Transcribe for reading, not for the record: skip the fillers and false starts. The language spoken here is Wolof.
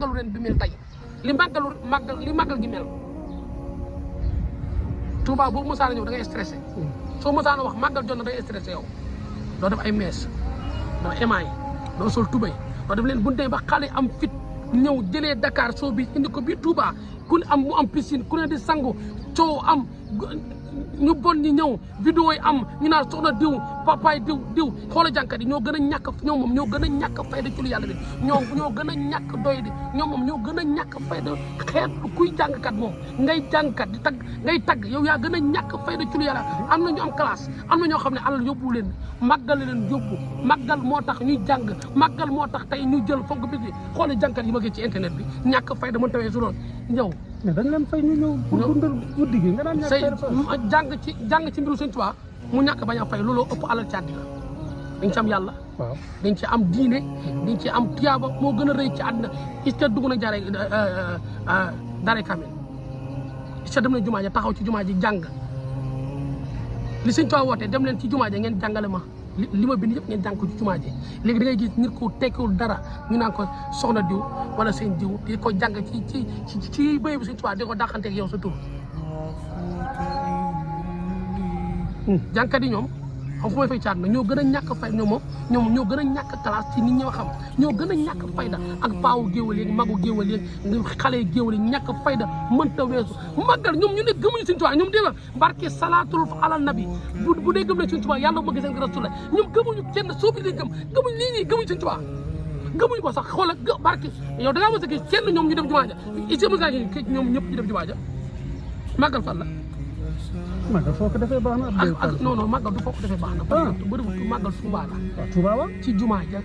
màggalu ren bi mel tey li màggal gi mel Touba boobu mosaan a ñëw da ngay stressé soo mosaan a wax màggal jot na da ngay stressé yow doo def ay mees doo émaay doo sol tubay doo def leen bu ñu ba xale am fit ñëw jëlee Dakar soo bi indi ko biir Touba ku ne am mu am piscine ku ne di sangu coow am ñu bon ñi ñëw vidéo yi am ñu naan soxna diw papaay diw xoola jànkat yi ñoo gën a ñàkk ñoom moom ñoo gën a ñàkk fayda ci lu yàlla bi ñoo gën a ñàkk doy di ñoom moom ñoo gën a ñàkk fayda xeet kuy jàngkat moom ngay jàngkat di tagg ngay tagg yow yaa gën a ñàkk fayda ci lu yàlla am na ñu am classe am na ñoo xam ne alal yóbbu leen màggal leen yóbbu màggal moo tax ñuy jàng màggal moo tax tey ñu jël foog bis bi xoola jàngkat yi ma gis ci internet bi ñàkk fayda mën tawee su doon ñëw mais dañ leen fay ñu ñëw pour dundal guddi gi nga daan say jàng ci mbiru Sëñ Tuubaa mu ñàkk bañ a fay looloo ëpp alal ci àddina dañ ci am yàlla waaw dañ ci am diine dañ ci am tiyaaba moo gën a rëy ci àddina est-ce que dugg na jaaree daare kamil est-ce que dem na jumaa ja taxaw ci jumaa ji jàng li Sëñ Tuubaa wootee dem leen ci jumaa ja ngeen jàngale ma li ma bind yëpp ngeen jàng ko ci jumaa ji léegi da ngay gis nit ko tekkiwul dara ñu naan ko soxna diw wala seen diw di ko jàng ci béy bu Sëñ Tuubaa di ko dàqanteeg yow sa tur jàngkat yi ñoom xam fu may fay caat na ñoo gën a ñàkk fay ñoom ñoo gën a ñàkk classe ci nit ñi xam ñoo gën a ñàkk fayda ak paawu géwal yeeg magu géwal yeeg xale yi géwal yi ñàkk fayda mënta weesu màggal ñoom ñu ne gëmuñu Sëñ Tuubaa ñoom dégg nga barke salaatul ala nabi bu dee gëm na Sëñ Tuubaa yàlla bëgg seen rasul la ñoom gëmuñu kenn suuf yi lañ gëmuñ lii nii gëmuñ Sëñ Tuubaa gëmuñ ko sax xoolal barke yow da ngaa mos a gis kenn ñoom ñu dem jumaa ja ici mos ngaa gis ñoom ñëpp ñu dem jumaa ja màggal fan la màggal foo ko defee baax na non màggal du foo ko defee baax na bëriwul màggal Tuubaa la Touba wa ci jumaa ja